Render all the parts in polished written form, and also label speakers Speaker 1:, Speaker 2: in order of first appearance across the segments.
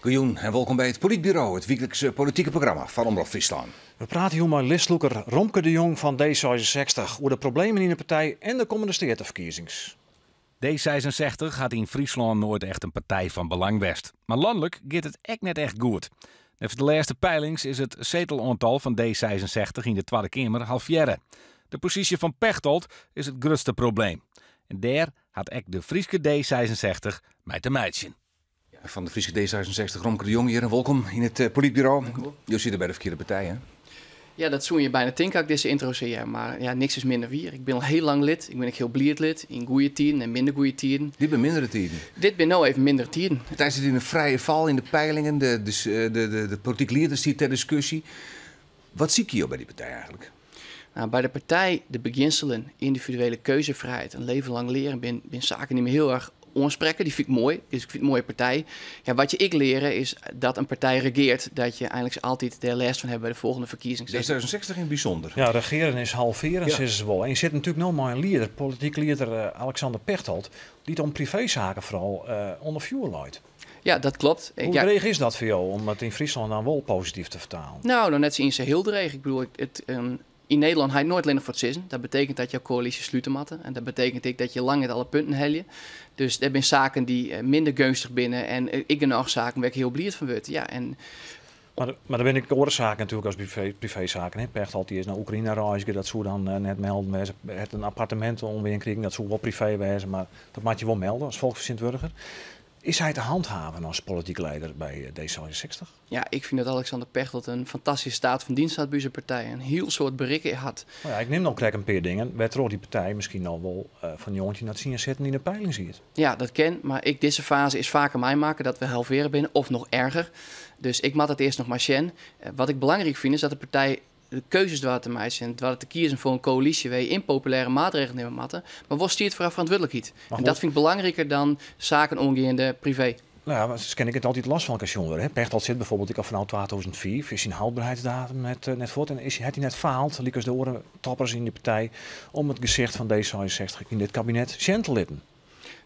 Speaker 1: Goejûn en wolkom by it Polytburo, it wyklikse politike programma fan Omrop Fryslân.
Speaker 2: We prate jûn mei listlûker Romke de Jong fan D66 oer de problemen yn de partij en de kommende steateferkiezings.
Speaker 3: D66 hat yn Fryslân noait echt in partij fan belang west. Mar lanlik giet it ek net echt goed. Neffens de lêste peilings is it seteloantal fan D66 yn de Twadde Keamer halvearre. De posysje fan Pechtold is it grutste probleem. En dêr hat ek de Fryske D66 mei te meitsjen.
Speaker 1: Fan de Fryske D66 Romke de Jong hjir en wolkom yn it Polytburo. Jo sitte by de ferkearde partij, hè?
Speaker 4: Ja, dat soene je byna tinke as ik dizze intro sa hear, mar ja, niks is minder wier. Ik bin al hiel lang lid, ik bin ek hiel bliid lid, yn goede tiden en minder goede tiden.
Speaker 1: Dit binne mindere tiden.
Speaker 4: Dit binne no even mindere tiden.
Speaker 1: De partij sit yn in frije fal yn de peilingen, de politike lieder stiet ter diskusje. Wat sykje jo by dy partij eigentlik?
Speaker 4: Nou, by de partij de begjinselen, yndividuele keuzefrijheid en leven lang leren bin saken dy't my hiel erch oansprekke. Dy fyn ik moai, dus ik fyn it in moaie partij. Ja, wat je ek leare is dat in partij regeart, dat je einliks altyd dêr lêst fan hawwe by de folgjende ferkiezings.
Speaker 1: D66 yn it bysûnder.
Speaker 2: Ja, regearen is halvearen, sizze se wol. En je sitte natuerlik no mei in lieder, polityk lieder Alexander Pechtold, dy't om priveesaken foaral ûnder fjoer leit.
Speaker 4: Ja, dat klopt.
Speaker 2: Hoe dreech is dat foar jo om it yn Fryslân dan wol posityf te fertalen?
Speaker 4: Nou, noch net sa iens sa hiel dreech. Ik bedoel, yn Nederlân ha je noait allinnich foar it sizzen. Dat betekent dat jo koälysje slute moatte. En dat betekent ek dat je lang net alle punten helje. Dus der binne saken dy't minder geunstich binne en ek genôch saken wêr't ik hiel bliid fan wurd. Ja, en
Speaker 2: Mar der binne ek oare saken natuerlik as priveesaken. Hè. Pechtold dy is nei Oekraïne reizge, dat soe dan net melden wêze. Hat in appartemint oanbean krigen, dat soe wol privee wêze, mar dat moat je wol melde as folksfertsjintwurdiger. Is hy te handhaven as polityk leider by D66?
Speaker 4: Ja, ik fyn dat Alexander Pechtold in fantastyske staat fan dienst hat by ús partij. In hiel soad berikke hat.
Speaker 2: No ja, ik nim no krekt in pear dingen wêrtroch dy partij miskien no wol fan 19 nei 10 sitten yn de peiling siet.
Speaker 4: Ja, dat kin, mar ek dizze faze is faker meimakke dat we halvearre binne of noch erger. Dus ik moat it earst noch mar sjen. Wat ik belangryk fyn is dat de partij de keuzes doart te meitsjen en doart te kiezen foar in koälysje wêr je ynpopulêre maatregels nimme moatte, mar wol stiet foar har ferantwurdlikheid. En dat fyn ik belangriker dan saken oangeande privee.
Speaker 2: No ja, mar kin ek it altyd los fan elkoar sjoen wurde. Hè? Pechtold sit bijvoorbeeld ek al fanôf 2005, is syn houdbaarheidsdatum net fuort en is, hat hy net faald, lykas de oare toppers yn de partij, om it gesicht fan D66 ek yn dit kabinet sjen te litten.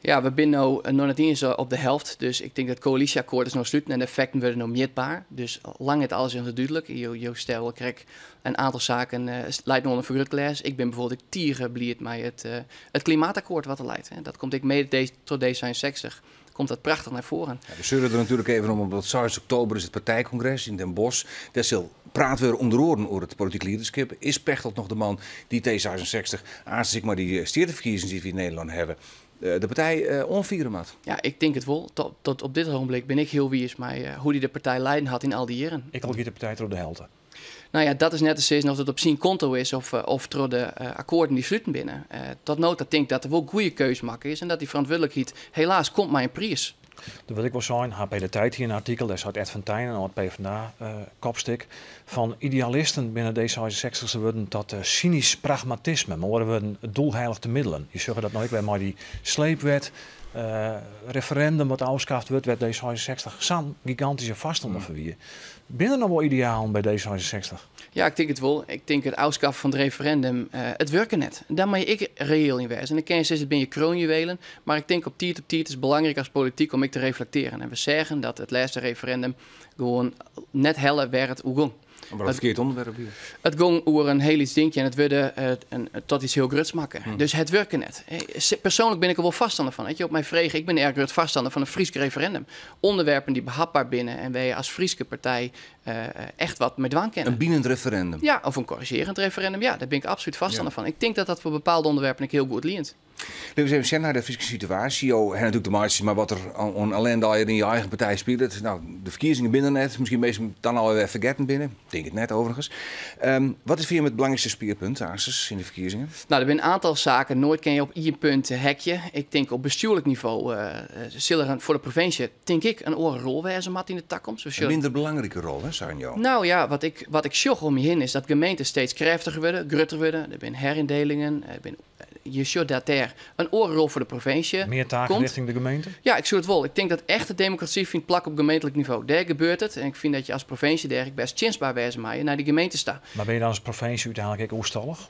Speaker 4: Ja, we binne no noch net iens op de helft, dus ik tink dat it koälysjeakkoart is no sluten en de effekten wurde no mjitbaar. Dus lang net alles is noch dúdlik. Jo stelle krekt in aantal saken, leit no oan in fergrutglês. Ik bin bijvoorbeeld ek tige bliid mei it klimaatakkoart wat der leit. Dat komt ek mede troch D66. Komt dat prachtich nei foaren.
Speaker 1: Ja, we seuren der natuerlik even om, omdat 6 oktober is it partijkongres yn Den Bosch. Dêr sil praat wurde ûnder oaren oer it polityk liederskip. Is Pechtold noch de man dy't D66, aanst ek mei dy steateferkiezings dy't we yn Nederlân hawwe, de partij oanfiere moat?
Speaker 4: Ja, ik tink it wol. Tot op dit ogenblik bin ik hiel wiis mei hoe't hy de partij leiden hat yn al dy jierren.
Speaker 2: Ek al giet de partij troch de helte.
Speaker 4: Nou ja, dat is net te sizzen oft it op syn konto is of troch de akkoarden dy't sluten binne. Tot no ta tink ik dat der wol goede keus makke is en dat dy ferantwurdlikheid helaas komt mei in priis.
Speaker 2: Der wurdt ek wol sein, HP De Tijd hie in artikel, dêr seit Ed van Thijn, in âld PvdA-kopstik, fan idealisten binne D66 wurden tot synysk pragmatisme, mei oare wurden, it doel heiligt de middelen. Je sjogge dat no ek wer mei dy sleepwet, referendum wat ôfskaft wurdt, wêr't D66 sa'n gigantyske foarstanner fan wie. Binne der noch wol idealen by D66?
Speaker 4: Ja, ik tink it wol. Ik tink it ôfskaffen fan it referendum, it wurke net. Dêr moat je ek reëel yn wêze. En dan kinne je sizze, it binne je kroonjuwelen. Mar ik tink op tiid op tiid is it belangryk as polityk om ek te reflektearjen. En we seagen dat it lêste referendum gewoan net helle wêr it oer gong.
Speaker 1: Omdat it ferkeard ûnderwerp wie?
Speaker 4: It gong oer in hiel lyts dinkje en it wurde tot iets hiel gruts makke. Dus it wurke net. Persoanlik bin ik der wol foarstanner fan. As je op my frege, ik bin erch grut foarstanner fan in Frysk referendum. Onderwerpen dy't behapbaar binne en wêr je as Fryske partij echt wat mei dwaan kinne.
Speaker 1: In binend referendum?
Speaker 4: Ja, of in korrizjearjend referendum. Ja, dêr bin ik absolút foarstanner fan. Ik tink dat dat foar bepaalde onderwerpen ek hiel goed lient.
Speaker 1: Litte we ris even sjen nei de Fryske situaasje. Jo hawwe natuerlik te meitsjen mei wat der oan ellinde allegear yn jo eigen partij spilet. No, de ferkiezingen binne der net. Miskien minsken dan alwer fergetten binne. Ik tink it net overigens. Wat is foar jim it belangrykste spierpunt aansens yn de ferkiezingen?
Speaker 4: No, der binne in oantal saken. Noait kinne je op ien punt hekje. Ik tink op bestjoerlik nivo sil der foar de provinsje, tink ik, in oare rol wêze moat yn de takomst.
Speaker 1: We sjogge In minder belangrike rol, hè, seinen jo?
Speaker 4: Nou ja, wat ik sjoch om my hinne is dat gemeenten steeds krêftiger wurde, grutter wurde. Der binne herindelingen, der binne Je sjocht dat dêr in oare rol foar de provinsje
Speaker 2: Mear taken
Speaker 4: komt.
Speaker 2: richting de gemeente?
Speaker 4: Ja, ik soe it wol. Ik tink dat echte demokrasy fynt plak op gemeentlik nivo. Dêr gebeurt it en ik fyn dat je as provinsje dêr ek bêst tsjinstber wêze meie nei de gemeentes ta.
Speaker 2: Mar binne je dan as provinsje úteinlik ek oerstallich?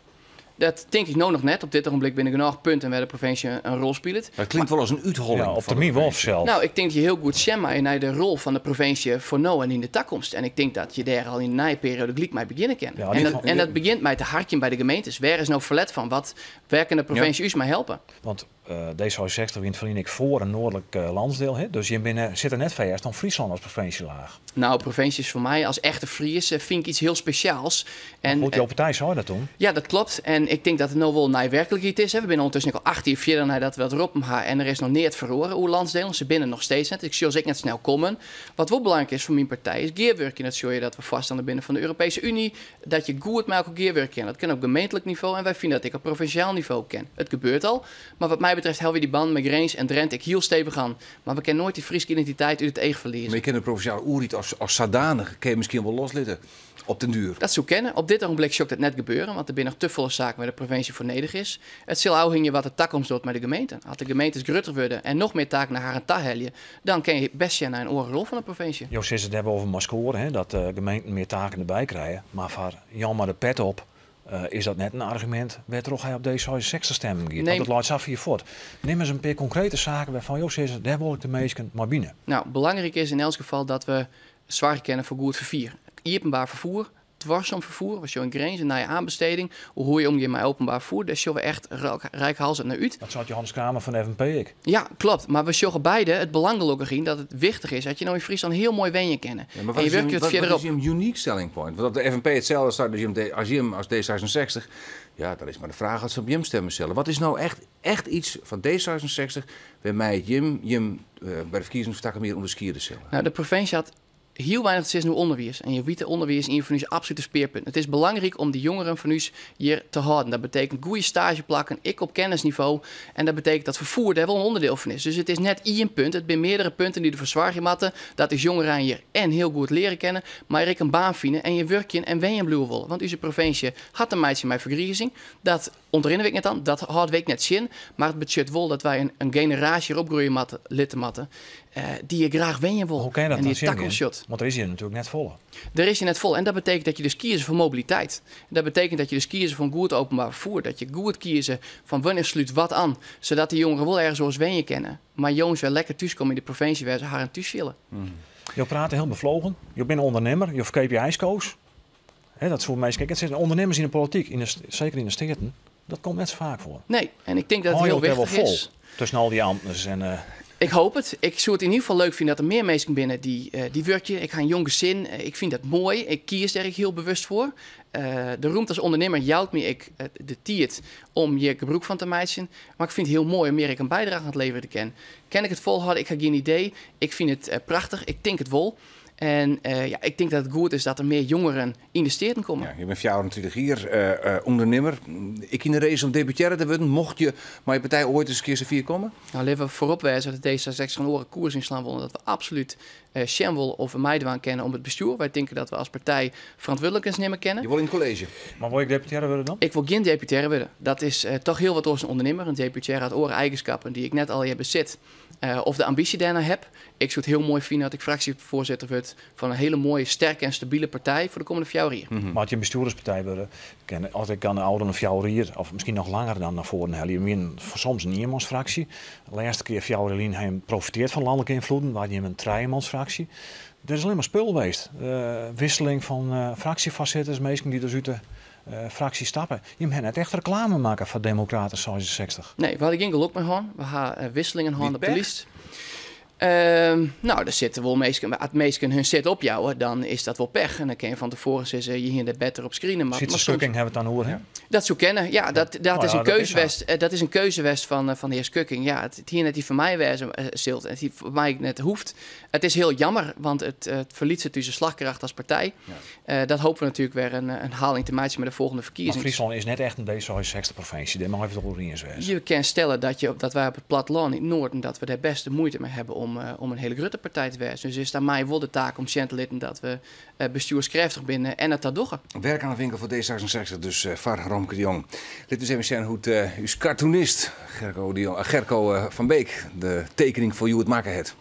Speaker 4: Dat tink ik no noch net. Op dit ogenblik binne der genôch punten wêr't de provinsje in rol spilet.
Speaker 1: Dat klinkt wol as in útholling.
Speaker 2: Ja, op termyn wol sels.
Speaker 4: Nou, ik tink dat je hiel goed sjen meie nei de rol fan de provinsje foar no en yn de takomst. En ik tink dat je dêr al yn de nije perioade gelyk mei begjinne kinne.
Speaker 2: Ja,
Speaker 4: en dat begjint mei te harkjen by de gemeentes. Wêr is no ferlet fan? Wat, wêr kin de provinsje ús mei helpe?
Speaker 2: Want D66 wie yn it ferline ek foar in noardlik landsdiel, hè? Dus jim binne, sitte net fêst oan Fryslân as provinsjelaach.
Speaker 4: Nou, provinsje is foar my as echte Fries fyn ik iets hiel spesjaals.
Speaker 2: En, goed, jo partij sei dat toen.
Speaker 4: Ja, dat klopt. En ik tink dat it no wol nij werklikheid is. Hè. We binne ûndertusken al 8 jier fierder neidat we dat roppen ha. En der is noch neat feroare oer landsdelen. Se binne noch steeds net. Ik sjoch se ek net snel kommen. Wat wol belangryk is foar myn partij is gearwurkjen. Dat sjoch je dat we foarstanner binne fan de Europese Unie. Dat je goed mei elkoar gearwurkje kinne. Dat kin op gemeentlik nivo en wy fine dat ek op provinsjaal nivo kin. It gebeurt al. Mar wat my betreft helje wy dy bannen mei Grins en Drenthe ek hiel stevich oan. Mar we kinne noait dy Fryske identiteit út it each ferlieze.
Speaker 1: Mar je kinne de provinsjale oerheid as sadanich kin je miskien wol loslitte op den duer.
Speaker 4: Dat soe kinne. Op dit ogenblik sjoch ik dat net gebeuren, want der binne noch te folle saken wêr't de provinsje foar nedich is. It sil ôfhingje wat de takomst docht mei de gemeenten. As de gemeentes grutter wurde en noch mear taken nei harren ta helje, dan kinne je best sjen nei in oare rol fan de provinsje.
Speaker 2: Jo sizze dêr wol mei skoare, hè, dat de gemeenten mear taken derby krije, mar foar Jan mei de pet op is dat net in argumint wêrtroch hy op D66 stemmen giet.
Speaker 4: Nee.
Speaker 2: Want it leit sa fier fuort. Nim ris in pear konkrete saken wêrfan jo sizze, dêr wol ik de minsken mei bine.
Speaker 4: Nou, belangryk is yn elts gefal dat we soargje kinne foar goed ferfier. Iepenbaar ferfier, duorsum ferfier. We sjogge yn Grins in nije aanbesteding oer hoe je omgean mei openbaar ferfier. Dêr sjogge we echt reikhalzend nei út.
Speaker 2: Dat seit Johannes Kramer fan de FNP ek.
Speaker 4: Ja, klopt. Mar we sjogge beide it belang gelokkich yn dat it wichtich is dat je no yn Fryslân hiel moai wenje kinne.
Speaker 1: Ja, mar
Speaker 4: En je wurkje wat
Speaker 1: wat
Speaker 4: fierderop.
Speaker 1: is jim unique selling point? Want as de FNP itselde seit as jim as D66, ja, dan is mar de fraach oft se op jim stimme sille. Wat is no echt iets fan D66 wêrmei't jim by de ferkiezings fan takom jier ûnderskiede sille?
Speaker 4: Nou, de provinsje hat hiel weinich te sizzen oer ûnderwiis. En je witte, ûnderwiis is ien fan ús absolute spearpunten. It is belangryk om de jongeren fan ús hjir te hâlden. Dat betekent goede stageplakken, ek op kennisnivo. En dat betekent dat ferfier dêr wol in ûnderdiel fan is. Dus it is net ien punt, it binne meardere punten dy't derfoar soargje moatte dat ús jongerein hjir en hiel goed leare kinne, mar ek in baan fine en hjir wurkjen en wenjen bliuwe wolle. Want ús provinsje hat te meitsjen mei fergrizing. Dat ûntrinne we ek net oan, dat hâlde we ek net tsjin. Mar it betsjut wol dat wy in generaasje hjir opgroeie moatte, litte moatte, dy't hjir graach wenje wol.
Speaker 2: Hoe kin je dat
Speaker 4: en
Speaker 2: dan
Speaker 4: die
Speaker 2: tsjingean?
Speaker 4: takomst sjocht.
Speaker 2: Want der is hjir natuerlik net folle.
Speaker 4: Der is hjir net folle. En dat betekent dat je dus kieze foar mobiliteit. Dat betekent dat je dus kieze foar in goed openbaar vervoer. Dat je goed kieze fan wannear slút wat oan, sadat de jongeren wol ergens oars wenje kinne. Mar jonges wer lekker thúskomme yn de provinsje wêr't se harren thús fiele.
Speaker 2: Jo prate hiel bevlogen. Jo binne ûndernimmer. Jo ferkeapje ijsko's. Hè, dat soe minsken ek net sizze. Undernimmers yn de polityk, seker yn de Steaten, dat komt net sa faak foar.
Speaker 4: Nee, en ik tink dat it
Speaker 2: Hou
Speaker 4: hiel
Speaker 2: jo it dêr wol
Speaker 4: wichtich
Speaker 2: fol
Speaker 4: is.
Speaker 2: Tusken al dy amtners en
Speaker 4: Ik hoop it. Ik soe it yn ieder gefal leuk fine dat der mear minsken binne dy't wurkje. Ik ha in jong gesin. Ik fyn dat moai. Ik kies dêr ek hiel bewust foar. De rûmte as ûndernimmer jout my ek de tiid om hjir gebrûk fan te meitsjen. Mar ik fyn it hiel moai om hjir ek in bydrage oan te leverjen te kinnen. Kin ik it folhâlde? Ik ha gjin idee. Ik fyn it prachtich. Ik tink it wol. En ik tink dat it goed is dat der mear jongeren yn de Steaten komme.
Speaker 1: Ja, je bent 34 jier, ûndernimmer. Ek yn de race om deputearre te wurden, mocht je mei je partij oait ris in kear safier komme?
Speaker 4: Nou, litte we foarop wêze dat de D66 in oare koers ynslaan wol en dat we absolút sjen wolle oft we meidwaan kinne om it bestjoer. Wy tinke dat we as partij ferantwurdlikens nimme kinne.
Speaker 1: Je wol yn it kolleezje?
Speaker 2: Mar wol je deputearre wurde dan?
Speaker 4: Ik wol gjin deputearre wurde. Dat is toch hiel wat oars dan ûndernimmer. In deputearre hat oare eigenskappen dy't ik net allegear besit. Of de ambysje dêrnei heb. Ik soe it hiel moai fine as ik fraksjefoarsitter wurd fan in hiele moaie, sterke en stabile partij foar de kommende 4 jier.
Speaker 2: Mar as je in bestjoerderspartij wurde, kin as ik dan ôfrûne 4 jier, of miskien noch langer dan nei foaren helje, je wienen soms in ienmansfraksje. De lêste kear 4 jier lyn ha je profiteerd fan lanlike ynfloeden, waard je in trijemansfraksje. Der is allinne mar spul west. Wisseling fan fraksjefoarsitters, minsken dy't dus út de fraksje stappe. Jim ha net echt reklame makke foar Demokraten 66.
Speaker 4: Nee, we hadden gjin gelok mei hân. We ha wisselingen hân
Speaker 1: Wie
Speaker 4: op de
Speaker 1: pech?
Speaker 4: list. Nou, der sitte wol minsken, as minsken hun sit opjouwe, dan is dat wol pech. En dan kin je fan tefoaren sizze, je hiene der better op skrine moatten.
Speaker 2: Sietze
Speaker 4: Maar soms
Speaker 2: Schukking hebben we het dan oer, hè?
Speaker 4: Dat soe kinne, ja. Dat is een
Speaker 2: Dat is
Speaker 4: keuze
Speaker 2: zo.
Speaker 4: west, dat is in keuze west fan de hear Schukking. Ja, it hie net dy fan my wêze silt. It hie foar my net hoeft. It is hiel jammer, want it ferliest it ús slachkracht as partij. Dat hopen we natuerlik wer in haling te meitsjen mei de folgjende
Speaker 2: Mar
Speaker 4: ferkiezings.
Speaker 2: Fryslân is net echt in D66 provinsje, dêr mei we it oer iens wêze.
Speaker 4: Je kin stelle dat wy op it plattelân yn it noarden, dat we dêr best de muoite mei hawwe om in hiele grutte partij te wêzen. Dus is daar my wol de taak om sjen te litten dat we bestjoerskrêftich binne en dat dat dogge.
Speaker 1: Werk aan de winkel foar D66, dus foar Romke de Jong. Lit ús even sjen hoe't ús cartoonist Gerco de Jong, Gerco van Beek de tekening foar hjoed makke hat.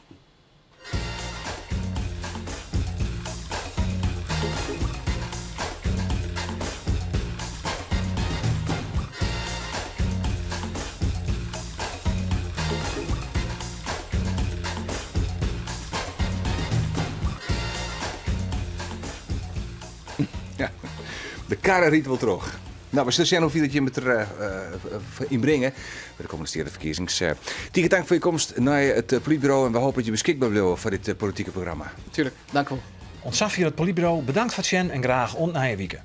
Speaker 1: De karre rydt wol troch. No, we sille sjen hoe fier dat jimme it der yn bringe by de kommende steateferkiezings. Tige tank foar je komst nei it Polytburo en we hoopje dat je beskikber bliuwe foar dit politike programma.
Speaker 4: Tuurlijk, dank wol.
Speaker 2: Oant safier it Polytburo. Bedankt foar it sjen en graach oant nije wike.